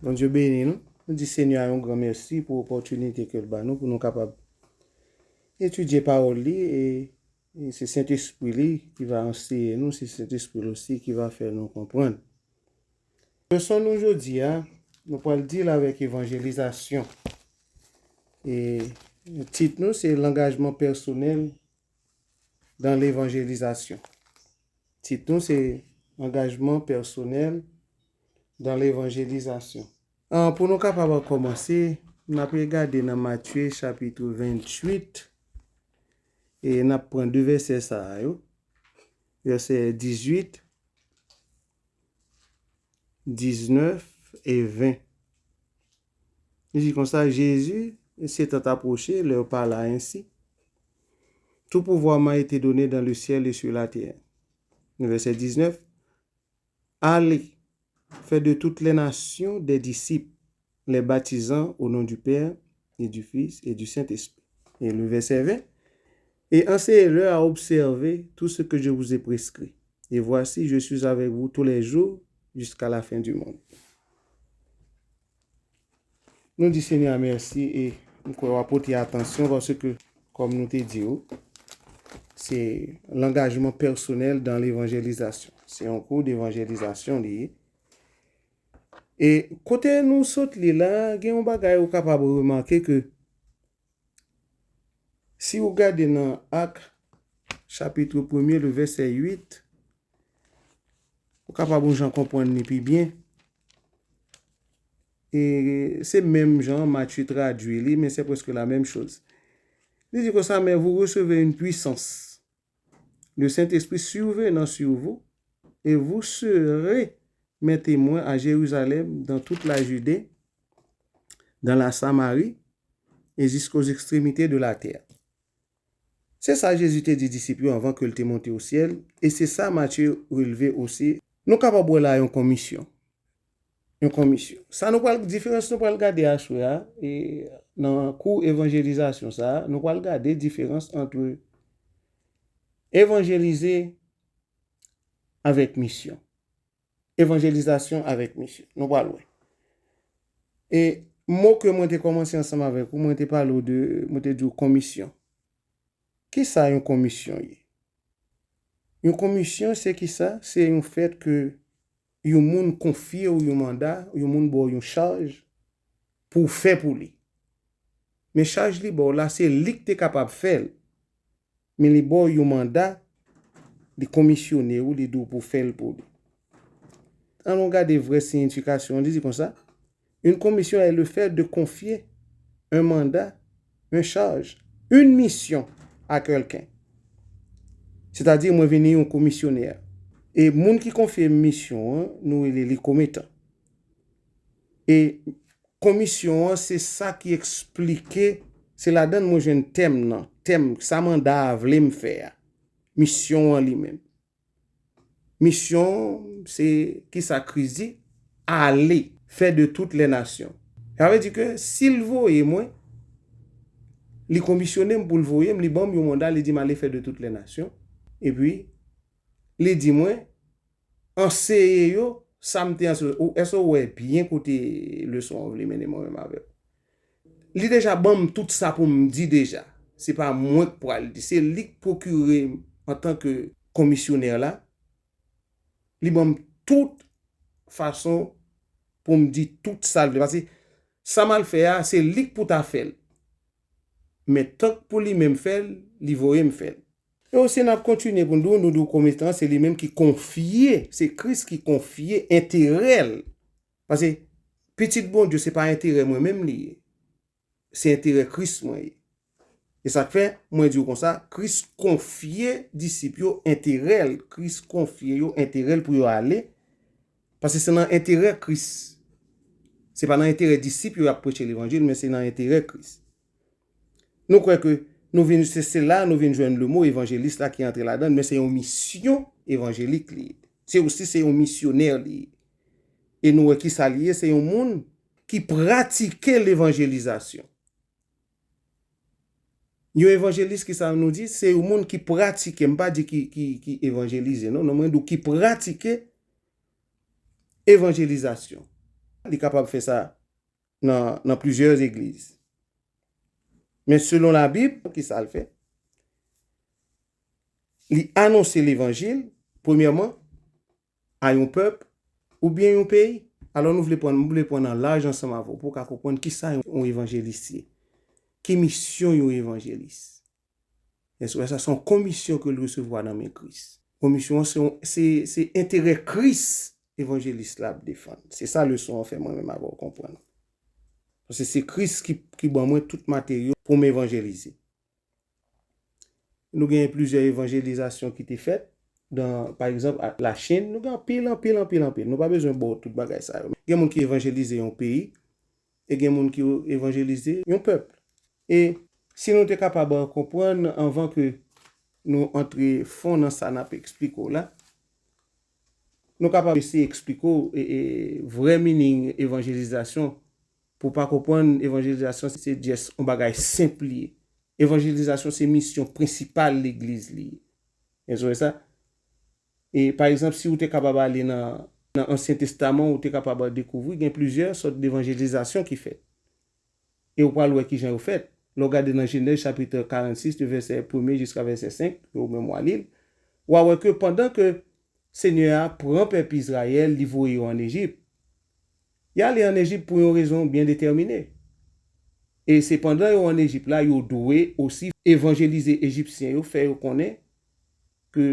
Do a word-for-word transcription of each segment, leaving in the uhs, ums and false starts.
Bondye beni nou. Nou di Senyè a yon gran mèsi pou opòtinite ke l ba nou pou nou kapab etidye pawòl li e, e se Sentespri li ki va anseye nou, se Sentespri l osi ki va fè nou konprann. Leson nou jodi a, nou pral deal avèk evanjelizasyon. E tit nou se L'engagement personnel dans l'évangélisation. Tit nou se Engagement personnel dans l'évangélisation. An, pou nou kapab kòmanse, n ap gade nan Matye chapit venntuit, e n ap pran de vèsè sa a yo, vèsè dizuit, diznèf e ven. Li di konsa, Jésus s'étant approché, leur parla ainsi, Tout pouvoir m'a été donné dans le ciel et sur la terre. Vèsè diznèf, Allez, faites de toutes les nations des disciples, les baptisant au nom du Père et du Fils et du Saint-Esprit. Et le verset vingt, Et enseignez-leur à observer tout ce que je vous ai prescrit. Et voici, je suis avec vous tous les jours jusqu'à la fin du monde. Nou di Senyè a mèsi e m kwè w ap pote atansyon paske, kòm nou te di w, se l'engagement personnel dans l'évangélisation. Se yon kou devanjelizasyon li ye. E kote nou sot li la, gen yon bagay ou kapab remake ke si ou gade nan Ak, chapit premye, le vèsè uit, ou kapab yon jan konprann li pi byen. E se menm jan Matye tradui li, men se prèske la menm choz. Li di konsa, Mais vous recevrez une puissance, le Saint-Esprit survenant sur vous, et vous serez mes témoins à Jérusalem, dans toute la Judée, dans la Samarie, et jusqu'aux extrémités de la terre. Se sa Jezi te di disip yo anvan ke l te monte o syèl, e se sa Matye relve osi. Nou kapab wè la yon komisyon. Yon komisyon. Sa nou pral, diferans nou pral gade aswè a, e nan kou evanjelizasyon sa a, nou pral gade diferans ant evanjelize avèk misyon. Evanjelizasyon avèk misyon. Nou pral wè. E mo ke mwen te kòmanse ansanm avèk ou, mwen te pale w de, mwen te di w komisyon. Kisa yon komisyon ye? Yon komisyon, se kisa? Se yon fèt ke yon moun konfye w yon manda, yon moun ba w yon chaj pou w fè pou li. Men chaj li ba w la, se li k te kapab fè l. Men li ba w yon manda, li komisyone w, li di w pou w fè l pou li. Ann nou gade vrè siyifikasyon, li di konsa, Une commission est le fait de confier un mandat, une charge, une mission à quelqu'un. Sètadi, mwen vini yon komisyonè. E moun ki konfye m misyon an, nou rele li kometan. E komisyon an, se sa ki eksplike, se ladan l mwen jwenn tèm nan, tèm sa manda a vle m fè a. Misyon an li menm. Misyon, se kisa Kris di? Allez, faire de toutes les nations. Sa vle di ke si l voye mwen, li komisyone m pou l voye m, li ban m yon manda, li di m allez faire de toutes les nations. Epi, li di mwen, anseye yo sa m te anseye. Ou, èske w wè byen kote leson an vle mennen mwen menm avè w? Li deja ban m tout sa pou m di deja. Se pa mwen k pral di. Se li k pwokire m antanke komisyonè la. Li ban m tout fason pou m di tout sa l vle. Paske sa m al fè a, se li k pou ta fè l. Men tank pou li menm fè l, li voye m fè l. E osi n ap kontinye pou n di w, nou di w kometan, se li menm ki konfye, se Kris ki konfye enterè l. Paske pitit Bondye, se pa enterè mwen menm li ye. Se enterè Kris mwen ye. E sa k fè, mwen di w konsa, Kris konfye disip yo enterè l. Kris konfye yo enterè l pou yo ale. Paske se nan enterè Kris. Se pa nan enterè disip yo y ap preche levanjil, men se nan enterè Kris. Nou kwè ke nou vin, se, se la nou vin jwenn le mo evanjelis la ki antre ladan l, men se yon misyon evanjelik li ye. Se osi se yon misyonè li ye. E nou wè kisa li ye, se yon moun ki pratike levanjelizasyon. Yon evanjelis, kisa nou di? Se yon moun ki pratike, m pa di ki, ki, ki evanjelize, non, non, mwen di w ki pratike evanjelizasyon. Li kapab fè sa nan, nan plizyè legliz. Men selon Labib, ki sa l fè? Li anonse levanjil, premyèman, a yon pèp oubyen yon peyi. Alò, nou vle pran, nou vle pran nan laj ansanm avè w pou w ka konprann ki sa yon, yon evanjelis ye. Ki misyon yon evanjelis? Èske w wè sa? Se yon komisyon ke l resevwa nan men Kris. Komisyon an, se yon, se, se enterè Kris evanjelis la ap defann. Se sa leson an fè mwen menm avè w konprann. Paske se Kris ki, ki ban mwen tout materyo pou m evanjelize. Nou gen plizyè evanjelizasyon ki te fèt. Dan, pa egzanp, a, Lachin, nou gen anpil, anpil, anpil, anpil. Nou pa bezwen ba w tout bagay sa yo. Gen moun ki evanjelize yon peyi, e gen moun ki evanjelize yon pèp. E si nou te kapab konprann anvan ke nou antre fon nan sa n ap eksplike w la, nou kapab eseye eksplike w, e, e, vrè meaning evanjelizasyon. Pou w pa konprann, evanjelizasyon se just yon bagay senp li ye. Evanjelizasyon se misyon prensipal legliz li ye. Èske w wè sa? E, pa egzanp, si w te kapab ale nan, nan Ansyen Testaman, ou te kapab dekouvri gen plizyè sòt devanjelizasyon ki fèt. E ou pral wè kijan yo fèt. Lè w gade nan Jenèz chapit karannsis, de vèsè premye jiska vèsè senk, ke ou menm w a li l, w a wè ke pandan ke Senyè a pran pèp Izrayèl, li voye yo ann Ejip, y ale ann Ejip pou yon rezon byen detèmine. E se pandan yo ann Ejip la, yo dwe osi evanjelize Ejipsyen yo, fè yo konnen ke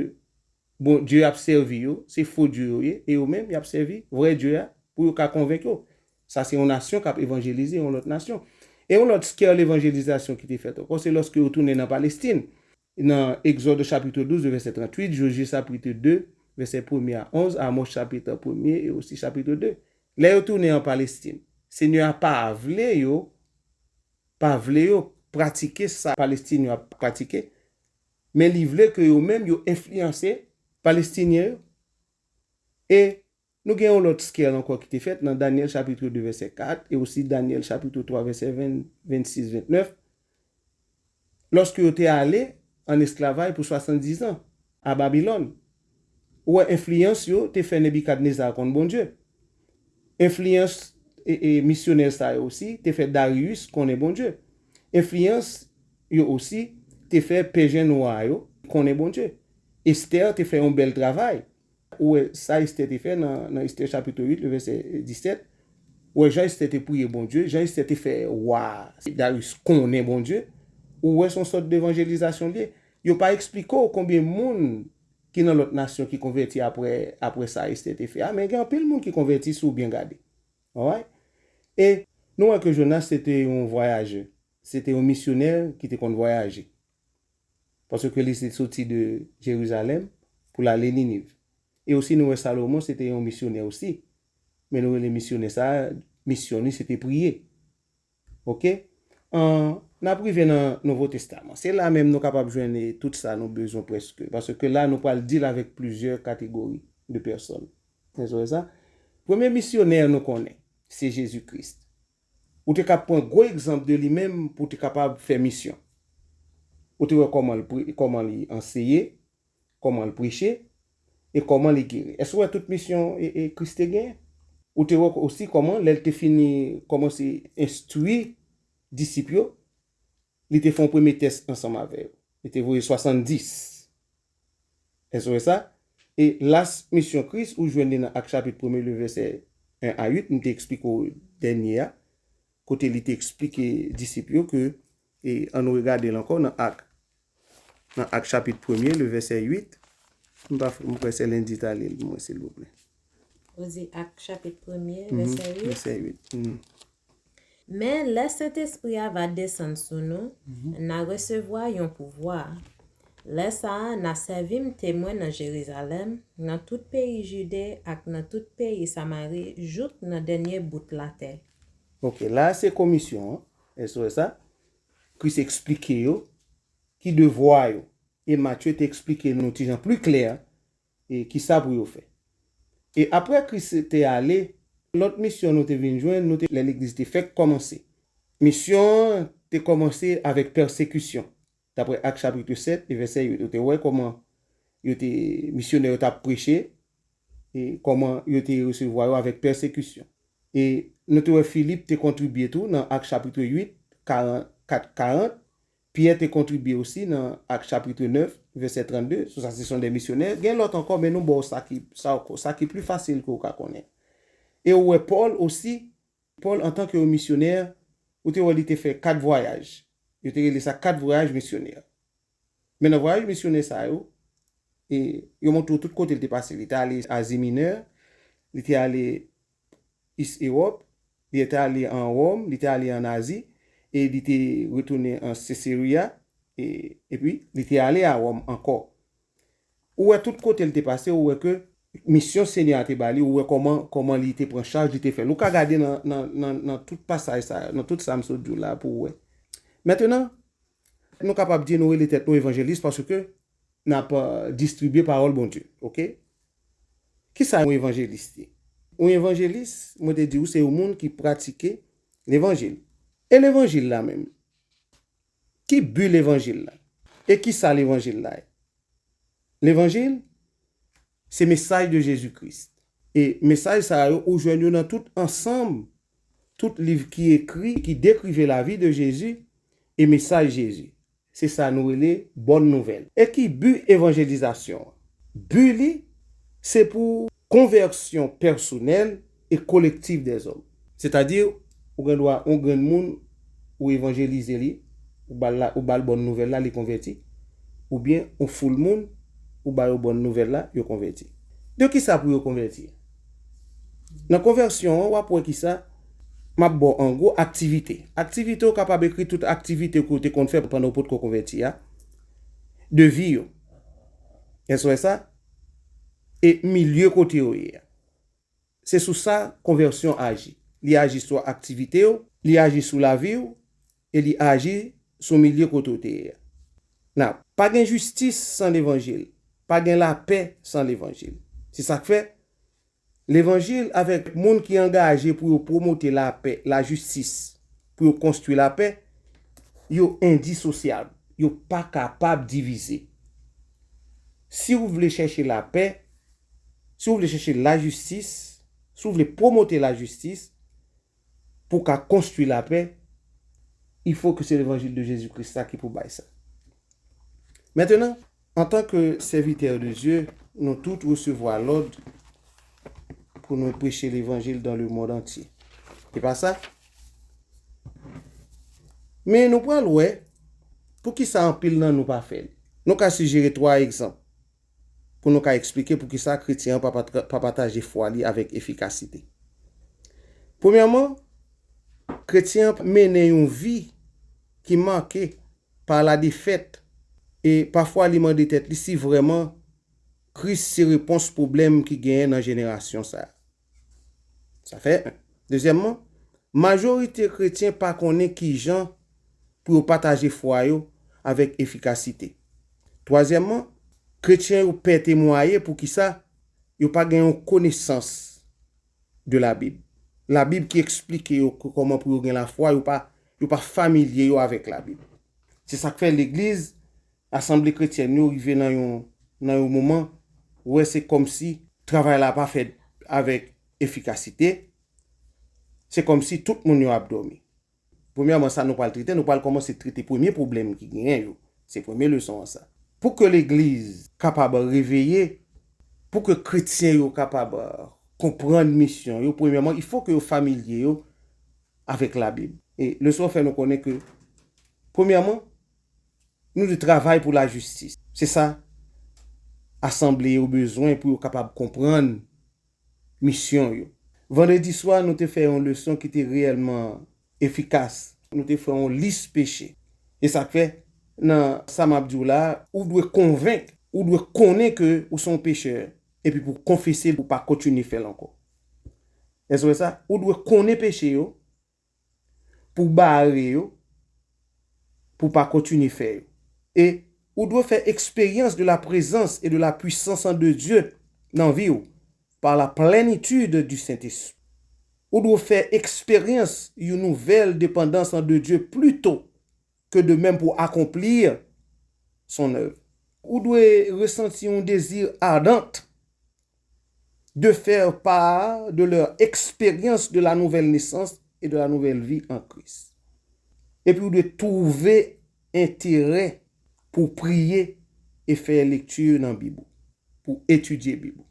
Bondye y ap sèvi yo, se fo dye yo ye, e yo menm, y ap sèvi vrè Dye a pou yo ka konvenk yo. Sa se yon nasyon k ap evanjelize yon lòt nasyon. E yon lòt scale evanjelizasyon ki te fèt ankò, se lòske yo tounen nan Palestin. Nan Egzòd chapit douz, vèsè tranntuit, Jozye chapit de, vèsè premye a onz, Amòs chapit premye e osi chapit de. Lè yo tounen an Palestin, Senyè a pa vle yo, pa vle yo pratike sa Palestin yo ap pratike, men li vle ke yo menm yo enfliyanse Palestinyen yo. E nou gen yon lòt scale ankò ki te fèt nan Danyèl chapit de vèsè kat e osi Danyèl chapit twa vèsè ven, vennsis, vennèf. Lòske yo te ale an esklavay pou swasanndizan a Babilòn, ou wè enfliyans yo te fè Nebikadneza konn Bondye. Enfliyans, e, e, misyonè sa yo osi te fè Dariyis konnen Bondye. Enfliyans yo osi te fè Pèsyen nwa yo konnen Bondye. Estè te fè yon bèl travay. Ou wè sa Estè te fè nan, nan Estè chapit uit, le vèsè disèt. Ou wè jan Estè te priye Bondye, jan Estè te fè wa Dariyis konnen Bondye. Ou wè se yon sòt devanjelizasyon li ye. Yo pa eksplike w konbyen moun ki nan lòt nasyon ki konvèti apre, apre sa Estè te fè a, men gen anpil moun ki konvèti si w byen gade. Alright? E nou wè ke Jonas se te yon vwayajè. Se te yon misyonè ki te konn vwayaje. Paske li te soti de Jerizalèm pou l ale Niniv. E osi nou wè Salomon se te yon misyonè osi. Men nou rele misyonè sa a, misyon li se te priye. Oke? An, n ap rive nan Nouvo Testaman. Se la menm nou kapab jwenn, e, tout sa nou bezwen prèske. Paske la nou pral deal avèk plizyè kategori de pèsòn. Èske w wè sa? Premye misyonè nou konnen, se Jezi Kris. Ou te ka pran gwo egzanp de li menm pou w te kapab fè misyon. Ou te wè kòman l pre-, kòman li anseye, kòman l preche, e kòman li geri. Èske w wè tout misyon e, e Kris te genyen? Ou te wè osi kòman, lè l te fini kòmanse enstwi disip yo, li te fè yon premye tès ansanm avè yo. Li te voye swasanndis. Èske w wè sa? E las misyon Kris, ou jwenn li nan Ak chapit premye, le vèsè en a uit, m te eksplike w dènye a, kote li te eksplike disip yo ke, e ann nou regade l ankò nan Ak, nan Ak chapit premye, le vèsè uit. M pa, m kwè se Lendi ta li l pou mwen, silvouplè. Ou di Ak chapit premye, vèsè uit? Vèsè uit. Mhm. Men lè Sentespri a va desann sou nou, n a resevwa yon pouvwa. Lè sa a, n a sèvi m temwen nan Jerizalèm, nan tout peyi Jide ak nan tout peyi Samari, jouk nan dènye bout latè. Oke, la a se komisyon an. Èske w wè sa? Kris eksplike yo ki devwa yo. E Matye te eksplike nou ti jan pli klè, e kisa pou yo fè. E apre Kris te ale, lòt misyon nou te vin jwenn, nou te, lè legliz te fèk kòmanse. Misyon an te kòmanse avèk pèsekisyon. Daprè Ak chapit sèt e vèsè uit, ou te wè kòman yo te, misyonè yo t ap preche, e kòman yo te resevwa yo avèk pèsekisyon. E nou te wè Filip te kontribye tou nan Ak chapit uit, karant, kat, karant. Pyè te kontribye osi nan Ak chapit nèf, vèsè trannde, sou sa se son de misyonè. Gen lòt ankò, men nou ba w sa ki, sa, sa ki pli fasil ke w ka konnen. E ou wè Pòl osi, Pòl antanke yon misyonè, ou te wè li te fè kat vwayaj. Yo te rele sa kat vwayaj misyonè. Men nan vwayaj misyonè sa yo, e, yo montre w tout kote li te pase. Li te ale Azi Minè, li te ale Is Ewòp, li te ale an Wòm, li te ale an Azi, e li te retounen an Seseriya, e, epi li te ale a Wòm ankò. Ou wè tout kote li te pase, ou wè ke misyon Senyè a te ba li, ou wè kòman, kòman li te pran chaj, li te fè l. Ou ka gade nan, nan, nan, nan tout pasaj sa, nan tout sa m sot di w la pou w wè. Mentenan, nou kapab di nou rele tèt nou evanjelis paske n ap, eh, distribye pawòl Bondye, oke? Kisa yon evanjelis ye? Yon evanjelis, mwen te di w, se yon moun ki pratike levanjil. E levanjil la menm, ki bi levanjil la? E kisa levanjil la ye? Levanjil, se mesaj de Jezi Kris. E mesaj sa yo, ou jwenn yo nan tout ansanm, tout liv ki ekri, ki dekrive lavi de Jezi e mesaj Jezi. Se sa nou rele bòn nouvèl. E ki bi evanjelizasyon an? Bi li, se pou konvèsyon pèsonèl e kolektif dèzòm. Sètadi, ou gen dwa, yon grenn moun, ou evanjelize li, ou ba l la, ou ba l bòn nouvèl la, li konvèti. Oubyen, yon foul moun, ou ba yo bòn nouvèl la, yo konvèti. De kisa pou yo konvèti? Nan konvèsyon an, w ap wè kisa, m ap ba w an gwo aktivite. Aktivite, ou kapab ekri tout aktivite ke w te konn fè pandan w potko konvèti a. De vi yo. Èske w wè sa? E milye kote yo ye a. Se sou sa konvèsyon aji. Li aji sou aktivite w, li aji sou lavi w, e li aji sou milye kote w te ye a. Now, pa gen jistis san levanjil. Pa gen lapè san levanjil. Se sa k fè, levanjil avèk moun ki angaje pou yo pwomote lapè, lajistis, pou yo konstwi lapè, yo endisosyab. Yo pa kapab divize. Si w vle chèche lapè, si w vle chèche lajistis, si w vle pwomote lajistis, pou w ka konstwi lapè, il faut que se levanjil de Jezi Kris la ki pou bay sa. Mentenan, antanke sèvitè de Dye, nou tout resevwa lòd pou nou preche levanjil dans le monde entier. E pa sa? Men nou pral wè poukisa anpil nan nou pa fè l. Nou ka sijere twa egzanp pou nou ka eksplike poukisa kretyen an pa patra-, pa pataje fwa li avèk efikasite. Premyèman, kretyen an mennen yon vi ki make pa ladefèt e pafwa li mande tèt li si vrèman Kris se repons pwoblèm ki genyen nan jenerasyon sa a. Sa fè en. Dezyèmman, majorite kretyen pa konnen kijan pou yo pataje fwa yo avèk efikasite. Twazyèmman, kretyen yo pè temwaye poukisa yo pa gen yon konesans de Labib. Labib ki eksplike yo k-, kòman pou yo gen lafwa, yo pa, yo pa familye yo avèk Labib. Se sa k fè legliz, asanble kretyèn yo rive nan yon, nan yon moman, ou wè se kòmsi travay la pa fèt avèk efikasite, se kòmsi tout moun yo ap dòmi. Premyèman, sa nou pral trete, nou pral kòmanse trete premye pwoblèm ki genyen yo. Se premye leson an sa. Pou ke legliz kapab reveye, pou ke kretyen yo kapab, euh, konprann misyon yo, premyèman, il faut ke yo familye yo avèk Labib. E leson an fè nou konnen ke, premyèman, nou dwe travay pou lajistis. Se sa asanble yo bezwen pou yo kapab konprann misyon yo. Vandredi swa, nou te fè yon leson ki te reyèlman efikas. Nou te fè yon lis peche. E sa k fè, nan sa m ap di w la, ou dwe konvenk, ou dwe konnen ke ou se yon pechè, epi pou konfese l, pou pa kontinye fè l ankò. Èske w wè sa? Ou dwe konnen peche yo, pou bare yo, pou pa kontinye fè yo. E ou dwe fè eksperyans de la présence et de la puissance de Dieu nan vi w, par la plénitude du Saint-Esprit. Ou dwe fè eksperyans yon nouvèl depandans an de Dye plito ke de menm pou akonpli son œuvre. Ou dwe resanti yon dezi adan de faire part de leur expérience de la nouvelle naissance et de la nouvelle vie en Christ. Epi ou dwe twouve enterè pou priye e fè lekti nan Bib ou, pou etidye Bib ou.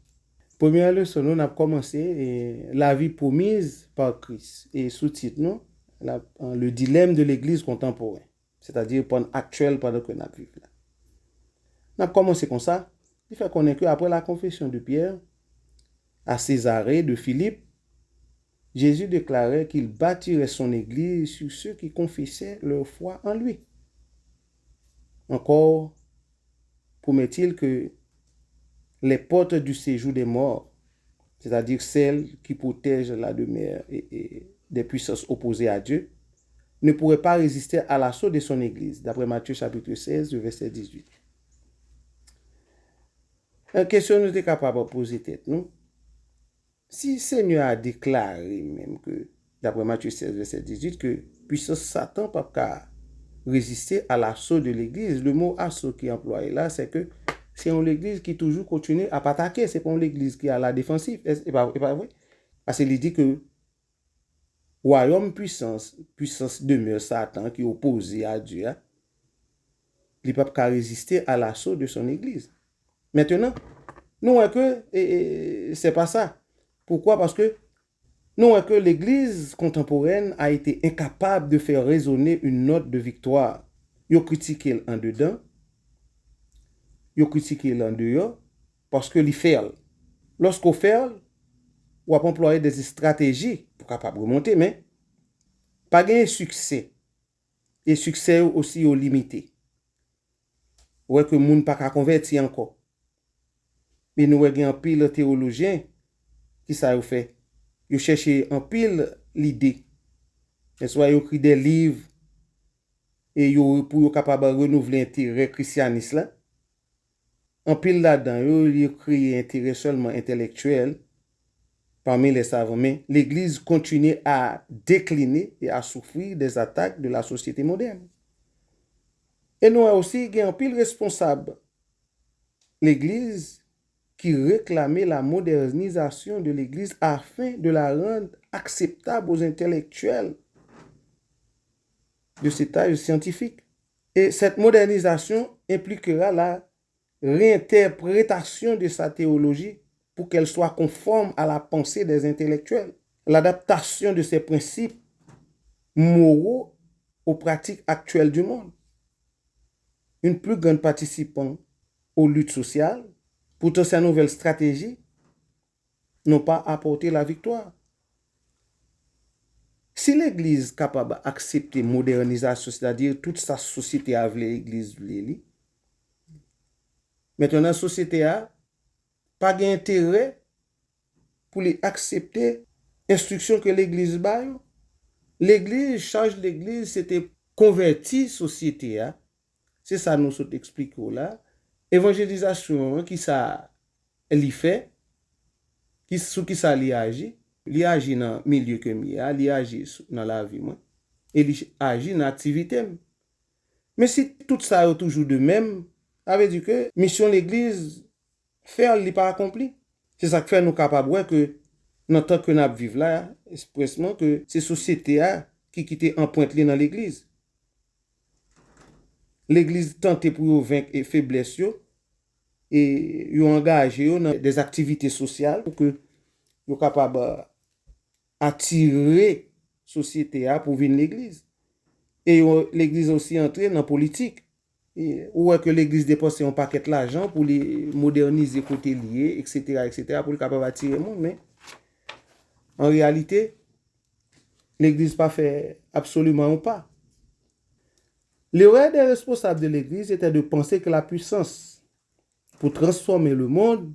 Premyè leson nou, n ap kòmanse, e, La vie promise par Christ. E soutit nou, la, le dilemme de l'Église contemporaine. Sètadi pann aktyèl pandan ke n ap viv la. N ap kòmanse konsa. Li fè konnen ke après la confession de Pierre à Césarée de Philippe, Jésus déclarait qu'il bâtirait son Église sur ceux qui confessaient leur foi en lui. Encore promet-il que les portes du séjour des morts, c'est-à-dire celles qui protègent la demeure et, et des puissances opposées à Dieu, ne pourraient pas résister à l'assaut de son Église, d'après Matthieu chapitre seize, verset dix-huit. Yon kesyon nou te kapab poze tèt nou, si Senyè a deklare menm ke, d'après Matthieu seize, verset dix-huit, ke pwisans Satan p ap ka reziste à l'assaut de l'Église, le mot assaut ki anplwaye la, se ke se yon legliz ki toujou kontinye ap atake, se pa yon legliz ki à la défensive, e pa, e pa vre? Paske li di ke wayòm pwisans, pwisans demè Satan ki opoze a Dye a, li p ap ka reziste à l'assaut de son Église. Mentenan, nou wè ke, e, e, se pa sa. Poukwa? Paske nou wè ke l'Église contemporaine a été incapable de faire résonner une note de victoire. Yo kritike l andedan, yo kritike l andeyò, paske li fèl. Lòske w fèl, w ap anplwaye des estrateji pou kapab remonte, men pa genyen siksè. E siksè yo osi yo limite. Ou wè ke moun pa ka konvèti ankò. E nou wè gen anpil teyolojyen, ki sa yo fè? Yo chèche anpil lide. Men swa yo ekri de liv, e yo, pou yo kapab renouvle enterè krisyanis la. Anpil ladan yo, yo kreye enterè sèlman entèlektyèl parmi les savants, men legliz kontinye a dekline e a soufri des attaques de la société moderne. E nou wè osi gen anpil responsab legliz ki reklame la modernisation de l'église afin de la rendre acceptable aux intellectuels de cet âge scientifique. Et cette modernisation impliquera la réinterprétation de sa théologie pour qu'elle soit conforme à la pensée des intellectuels, l'adaptation de ses principes moraux aux pratiques actuelles du monde. Une plus grande participant aux luttes sociales, pourtant ces nouvelles stratégies n'ont pas apporté la victoire. Si legliz kapab aksepte modènizasyon, sètadi tout sa sosyete a vle, legliz vle li, mentnan sosyete a pa gen enterè pou li aksepte enstriksyon ke legliz ba yo. Legliz, chaj legliz, se te konvèti sosyete a. Se sa nou sot eksplike w la. Evanjelizasyon an, ki sa li fè? Ki, sou ki sa li aji? Li aji nan milye ke m ye a, li aji sou, nan lavi mwen. E li aji nan aktivite m. Men si tout sa yo toujou de menm, sa vle di ke misyon legliz fè l, li pa akonpli. Se sa k fè nou kapab wè ke nan tan ke n ap viv la, ekspresman, ke se sosyete a ki kite anprent li nan legliz. Legliz tante pou yo venk e feblès yo, e yo angaje yo nan des aktivite sosyal pou ke yo kapab, euh, atire sosyete a pou vin legliz. E yo, legliz osi antre nan politik. E ou wè ke legliz depanse yon pakèt lajan pou li modènize kote li ye, et cetera, et cetera, pou li kapab atire moun, men an reyalite, legliz pa fè absoliman yon pa. L'erreur des responsables de l'église était de penser que la puissance pour transformer le monde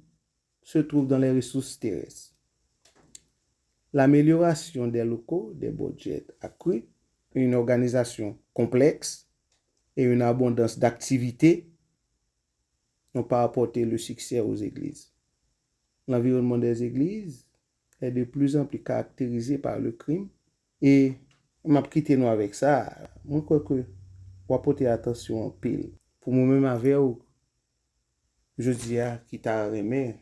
se trouve dans les ressources terrestres. L'amélioration des locaux, des budgets accrus, une organisation complexe et une abondance d'activités n'ont pas apporté le succès aux églises. L'environnement des églises est de plus en plus caractérisé par le crime. E m ap kite nou avèk sa. Mwen kwè ke w ap pote atansyon anpil. Pou mwen menm avè w, jodi a, ki ta renmen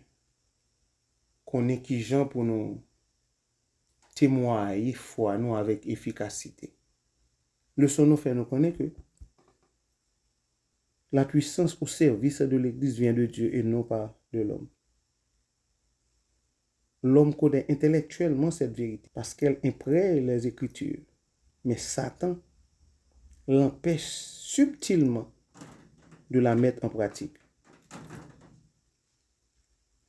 konnen kijan pou nou temwaye fwa nou avèk efikasite. Leson nou fè nou konnen ke la puissance au service de l'Église vient de Dieu et non pas de l'homme. L'homme connaît intellectuellement cette vérité parce qu'elle imprègne les Écritures. Mais Satan l'empêche subtilement de la mettre en pratique.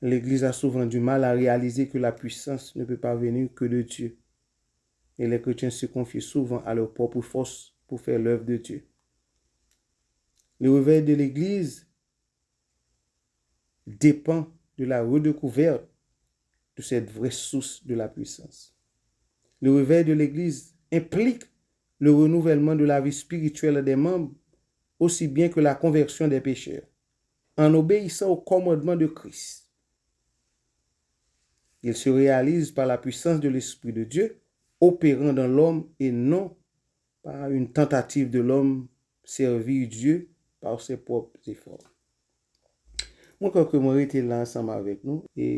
L'Église a souvent du mal à réaliser que la puissance ne peut pas venir que de Dieu. Et les chrétiens se confient souvent à leur propre force pour faire l'œuvre de Dieu. Le réveil de l'Église dépend de la redécouverte de cette vraie source de la puissance. Le réveil de l'Église implique le renouvellement de la vie spirituelle des membres, aussi bien que la conversion des pécheurs, en obéissant au commandement de Christ. Il se réalise par la puissance de l'Esprit de Dieu opérant dans l'homme et non par une tentative de l'homme servir Dieu par ses propres efforts. Mwen kwè ke mwen rete la ansanm avèk nou e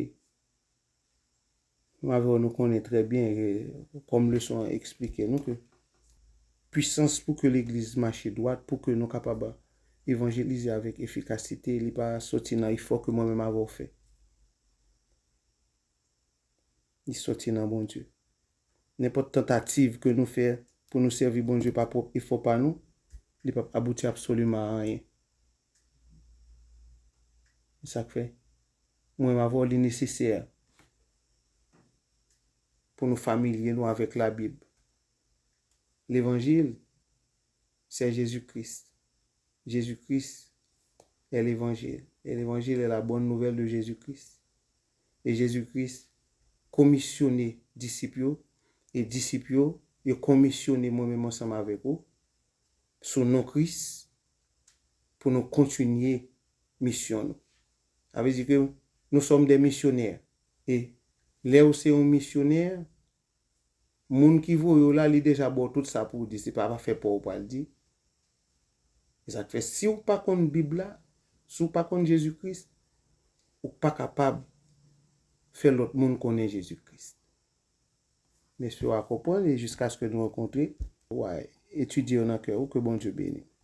mwen avè nou konnen trè byen, e, kòm leson an eksplike nou ke pwisans pou ke legliz mache dwat, pou ke nou kapab evanjelize avèk efikasite, li pa soti nan efò ke mwen menm avè w fè. Li soti nan Bondye. Nenpòt tantativ ke nou fè pou nou sèvi Bondye pa pwòp efò pa nou, li p ap abouti absoliman a anyen. Se sa k fè, mwen menm avè w, li nesesè pou nou familye nou avèk Labib. Levanjil, c'est Jésus-Christ. Jésus-Christ est l'évangile. Et l'évangile est la bonne nouvelle de Jésus-Christ. E Jezi Kris komisyone disip yo, e disip yo, yo komisyone mwen menm ansanm avèk ou, sou non Kris, pou nou kontinye misyon nou. Sa vle di ke nous sommes des missionnaires. E lè ou se yon misyonè, moun ki voye w la, li deja ba w tout sa pou w di, se pa afè pa w ou pral di. E sa k fè, si w pa konn Bib la, si w pa konn Jezi Kris, ou pa kapab fè lòt moun konnen Jezi Kris. M espere w a konprann, e jiskaske nou rankontre, w a etidye yo nan kè ou, ke Bondye beni w.